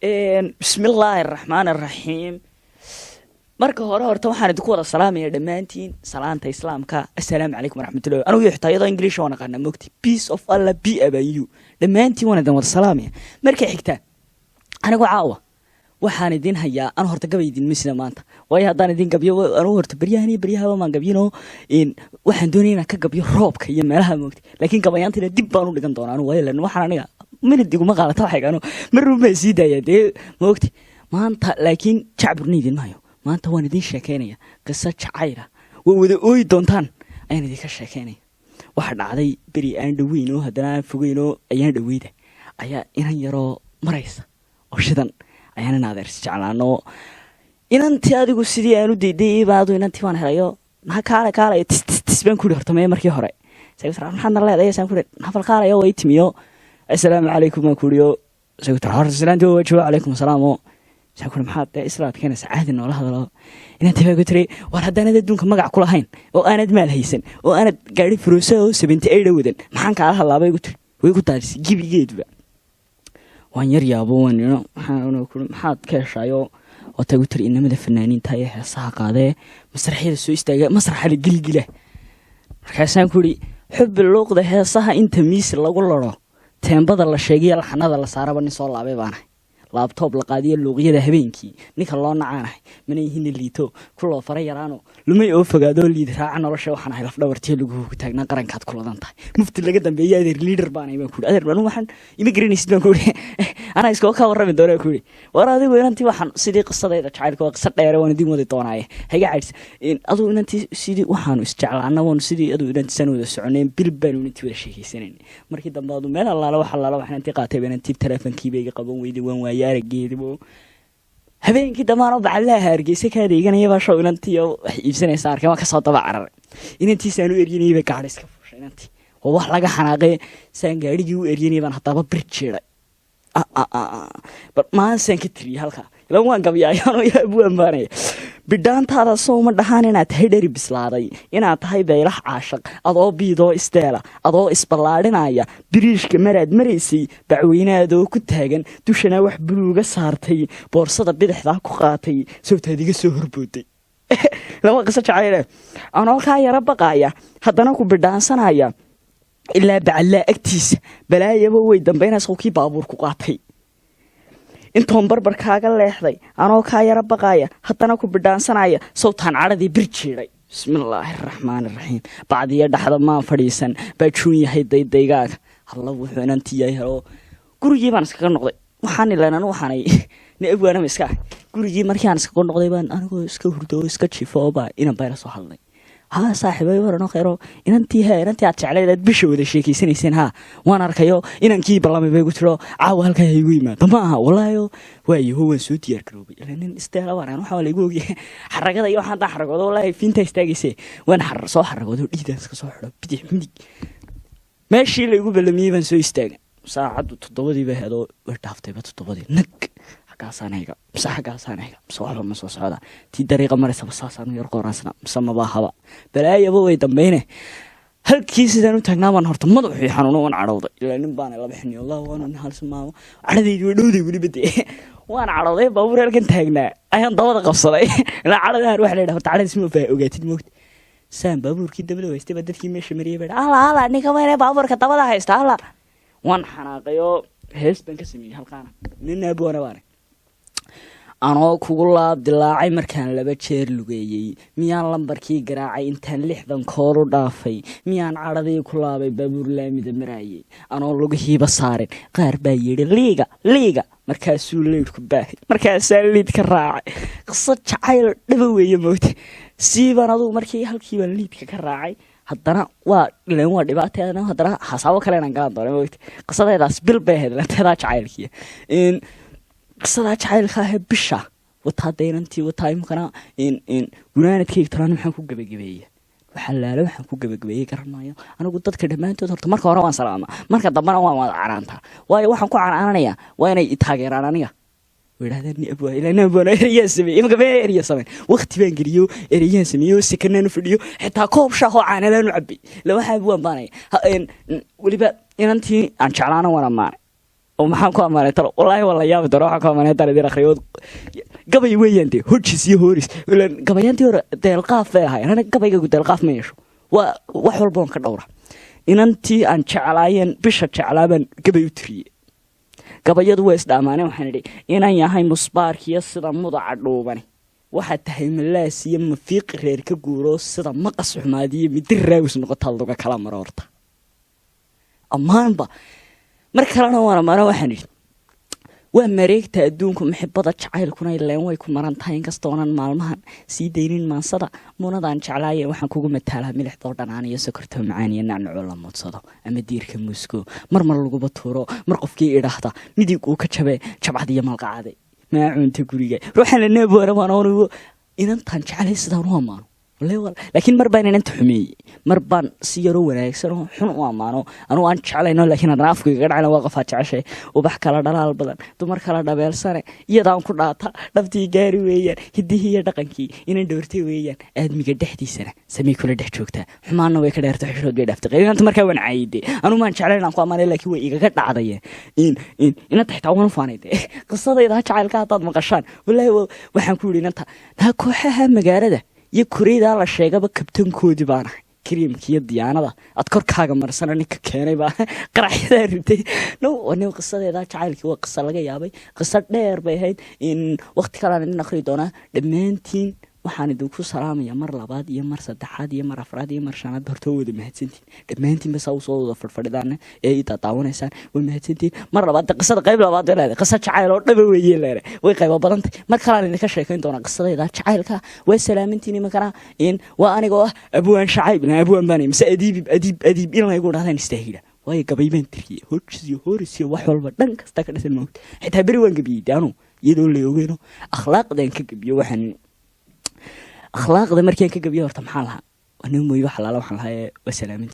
Bismillaahi araxmaan araxiim. Marka hore horta waxaan idinku wada salaamaya dhammaantiin salaanta Islaamka, assalaamu calaykum waraxmatullahi. Anigu iyo xitaa iyadoo English waan aqaanaa, mogti. Peace of Allah be upon you. Dhammaantiin waan idin wada salaamaya. Markay xigtaa, anigu caawa waxaan idin hayaa, anu horta gabay idinma sida maanta, waayo haddaan idin gabyo, anugu horta baryahan iyo baryahaba maan gabyinoo. Waxaan doonaya inaan ka gabyo roobka iyo meelaha, moogta, laakiin gabayaantina dib baan u dhigan doonaa anu, waayo lan waxaan aniga minid iguma qaadata waxayga, anu mar run baan sii daayaa dee, moogta. Maanta laakiin jacburna idin maayo. Maanta waan idin sheekaynaya qiso jacayla waa wada ooyi doontaan ayaan idinka sheekaynaya. Waxa dhacday beri aan dhoweyn oo haddana aan fogeyn oo ayaan dhoweyda ayaa inan yaroo maraysa oo shidan ayaan in adeers jeclaano. Inantii adigu sidii aan u daydayba adu inantii waan helayo. Maxaa kaale kaalay, tis tis tis baan kuri horta. Mee markii hore maxaad na leedahay saan kuri, nafal kaalayo way timiyo, assalaamu calaykum baan kuriyo. Horta salaantii waa jawaab, calaykum asalaam. Oo saan kuri, maxaad dee isla adkeynaysa, caadi noola hadalo. Inantii baa ku tiri, war haddaanad adduunka magac ku lahayn oo aanad maal haysan oo aanad gaari furoosa oo 78 wadan, maxaan kaala hadlaabay? Igu tiri, way ku daadisay gebigeeduba. Waan yar yaabo, waan ino maxaan kuri, maxaad ka heshaayo? Waata igu tiri, inamada fanaaniinta ee heesaha qaadee masraxyada soo istaaga, masraxa la gilgila. Markaasaan ku iri, xubbi luuqda heesaha inta miisi lagu laro, teembada la sheegayo, laxanada la saaraba nin soo laabay baanahay. Laptop la qaadiyo luuqyada habeenkii ninka loo nacaanahay, mana ihina liito kuloo fara yaraano lumay oo fogaadoo liid raaca nolosha. Waxaan ahay lafdhabartiyo lagugu taagnaa qarankaad kuladan tahay, mufti laga dambeeya, adeer leader baanahay baan kuuri. Adeer, anu waxaan ima garanaysid baan kuuri, anaa iskoo kaa warrami doona kuuri. War adigu inantii waxaan sidii qisadayda jacaylka waa qiso dheere, waan idin wadi doonaaye, hayga caydhsa. Adigu inantii sidii waxaanu isjeclaana, waanu sidii adigu inantii saan wada soconeen, bil baanu inantii wada sheekeysanayn. Markii dambe adu meel allaala wax allaala wax inantii qaatay ba inantii teleefonkiiba iga qaban weyday, waan waayay araggeedibo. Habeenkii dambe anoo bacalaha Hargeysa ka adeeganaya baa show inantii oo wax iibsanaysa arkay. Waan kasoo daba cararay inantii. Saan u eryanayay bay gaadhi iska fuushay inantii. Waa wax laga xanaaqay. Saan gaadhigii u eryanayay baan haddaba bir jiiday. Bal maansaan ka tiriyay halkaa ilan waan gabyaayaanoo yaa buu ambaanaya. Bidhaantaada sow ma dhahaan inaad tahay dheri bislaaday, inaad tahay baylax caashaq, adoo biidoo isteela, adoo isballaadhinaya biriishka maraad maraysay, bacweynaadoo ku taagan dushana wax buluuga saartay, boorsada bidixdaa ku qaatay, sawtaad iga soo horbooday. Lama qiso jacayle anoo kaa yara baqaaya, haddana ku bidhaansanaya ilaa bacallaa agtiisa, balaayaba way dambaynaysa kii baabuur ku qaatay. Intoon barbar kaaga leexday, anoo kaa yara baqaaya, haddana ku bidhaansanaya, sawtaan cadhadii bir jiiday. Bismillaahi araxmaan iraxiim. Bacdiyo dhaxda maan fadhiisan baajuun yahay daydaygaaga. Halla wuxuu inantiyahay helo. Gurigii baan iskaga noqday. Waxaan ilan anu waxaanay ni abwaanama iska ah. Gurigii markii aan iskaga noqday baan anigoo iska hurdo oo iska jifo baa inan bayla soo hadlay. Haa saaxiibay, waranoo khayro. Inantii he, inantii aad jeclayd aad bisha wada sheekeysanayseen, haa waan arkayo. Inankii ballamay bay ku tiro, caawa halkaa ha igu yimaado. Ma aha wallaahi, waayaho, waan soo diyaar garoobay. Ilaa nin isteela waan, waxaa laygu ogyahay xaragada iyo waxaan haddaan xaragoodo, wallaahi fiinta istaagayse. Waan soo xaragoodo, dhiidaan iska soo xidho, bidix midig, meeshii laygu ballamiyey baan soo istaagay. Saacaddu 7-dii bay heedoo way dhaaftayba 7-dii. Nag xaggaasaan hayga mise xaggaasaan hayga mise waxba ma soo socda. Tii dariiqa maraysaba saasaan u yar qooraansana mise maba haba, balaayaba way dambeyne. Halkii sidaan u taagnaa baan horta madaxii xanuuno, waan cadhowday. Ilaa nin baana laba xiniyo, allah waanu nin halsi maamo, cadhadaydi way dhowday weliba dee. Waan cadhowday, baabuur halkan taagnaa ayaan dabada qabsaday. Ilaa cadhadahan waxa la yidhaha horta cadhadiis ma faa ogaatid, moogta. Saan baabuurkii dabada haystay baa dadkii meesha mariyay baa alla alla, ninka weyne baabuurka dabada haysta alla. Waan xanaaqay oo hees baan ka sameeyey halkaana. Nin abwaana baana. Anoo kugu laab dilaacay markaan laba jeer lugeeyey, miyaan lambarkii garaacay intaan 60 kool u dhaafay? Miyaan cadhadii ku laabay baabuur laamida maraayey anoo lugihiiba saarin? Qaar baa yidhi liiga liiga, markaasuu leydhku baahay, markaasaa liid ka raacay. Qiso jacayl dhaba weeye, moogta. Siibaan adugu markii halkii baan liidka ka raacay, haddana waa ilan waa dhibaata, haddana hasaabo kale inaan galan doona, moogta. Qisadaydaas bil bay ahayd lanteedaa jacaylkii. Qisadaa jacaylka ahee bisha wataa daynantii wataa imkana gunaanadkayga talaan maxaan ku gebagabeeya? Waxaa laala waxaan ku gebagabeeyey garan maayo. Anigu dadka dhammaantood horta marka hore waan salaama, marka dambena waan wada canaantaa. Waayo waxaan ku canaananayaa waa inay taageeraan aniga oo yidhahdaan ni abwaa. Ilaa ni abwaan ereyaan sameeyey imika mee ereya sameyn, waqti baan geliyo, ereyaan sameeyo, sekanaan u fadhiyo, xitaa koob shaah oo caanalaan u cabay. Ila waxaa abwaan baanaya. Weliba inantii aan jeclaana waan ammaanay. Oo maxaan ku ammaanay talo? Wallaahi waa la yaabi doona waxaan ku ammaanay haddaan idin akhriyo. Gabay weeyaan dee, hojis iyo hooris. Ilaan gabayaantii hore deelqaaf bay ahaayeen. Aniga gabaygagu deelqaaf ma yeesho, waa wax walba oon ka dhowra. Inantii aan jeclaayeen, bisha jeclaabaan gabay u tiriyey. Gabayadu waa isdhaamaaneen. Waxaan idhi: "Inan yahay musbaarkiyo sida mudaca dhuubani, waxaad tahay malaas iyo mafiiqi reer ka guuro, sida maqas xumaadiyo midi raawis noqotaa luga kala maroorta." Ammaanba mar kalena waan ammaano. Waxaan idhi: "Waa mareegta adduunku muxibada jacaylkuna, ileen way ku maran tahay, inkastoonan maalmahan sii daynin maansada muunadaan jeclaaye. Waxaan kugu mataalaa milixdoo dhanaan iyo sokortoo macaan iyo nacnacoo la muudsado ama diirka muusko, mar mar laguba tuuro, mar qofkii idhaahda midig uu ka jabee jabcad iyo malqacade maacuunta guriga ruuxan la neebwaana." Anigu inantaan jeclay sidaan u ammaano, laakiin mar baan inanta xumeeyey. Mar baan si yaroo wanaagsan oo xun u ammaano, anugu aan jeclayno, laakiin haddana afka igaga dhacayna. "Waa qofaa jeceshay, ubax kala dhalaal badan, dumar kala dhabeelsane, iyadaan ku dhaata, dhabtii gaari weeyaan, hiddihii iyo dhaqankii inan dhowrtay weeyaan, aadmiga dhexdiisana samay kula dhex joogtaa, xumaanna way ka dheerto, xishood bay dhaaftay." Inanta markaa waan caayide. Anugu maan jeclayn aan ku ammaanay, laakiin way igaga dhacdaye. In inanta xitaa waan u faanay dee. Qisadayda jacaylka haddaad maqashaan, wallaahi waxaan ku yidhi inanta naa: "Kooxaha magaalada iyo kureydaa la sheegaba kabtankoodii baan ahay, kariimka iyo diyaanada aad korkaaga marsana ninka keenay baa qaraxyadaa ritay." No nin qisadeeda jacaylkii waa qisa laga yaabay, qiso dheer bay ahayd. In waqti kalean idin akhri doonaa. Dhammaantiin waxaan idinku salaamaya mar labaad iyo mar saddexaad iyo mar afraad iyo mar shanaad. Horta waa wada mahadsantiin dhammaantiin. Basa usoo wada fadhfadhidaana ee i daadaawanaysaan, waa mahadsantiin. Mar labaad de qisada qayb labaad bay leedahay. Qisa jacayl oo dhaba weeye leedahay, way qaybo badantay. Mar kalaan idinka sheekayn doonaa qisadayda jacaylka. Waa salaamintiin. Iminkana in waa anigoo ah Abwaan Shacayb. Abwaan baan mise adiib? Adiib, adiib in laygu dhahdaan istaahila, waayo gabay baan tiriyey, hojis iyo horis iyo wax walba dhan kasta ka dhisan moogta. Xitaa beri waan gabiyey de anu, iyadoo la ogeyno akhlaaqdan ka gabiyo. Waxaan akhlaaqda markaan ka gabiyo horta maxaan lahaa? Nin mooy wax alaala waxaan lahaa. Waa salaaminta.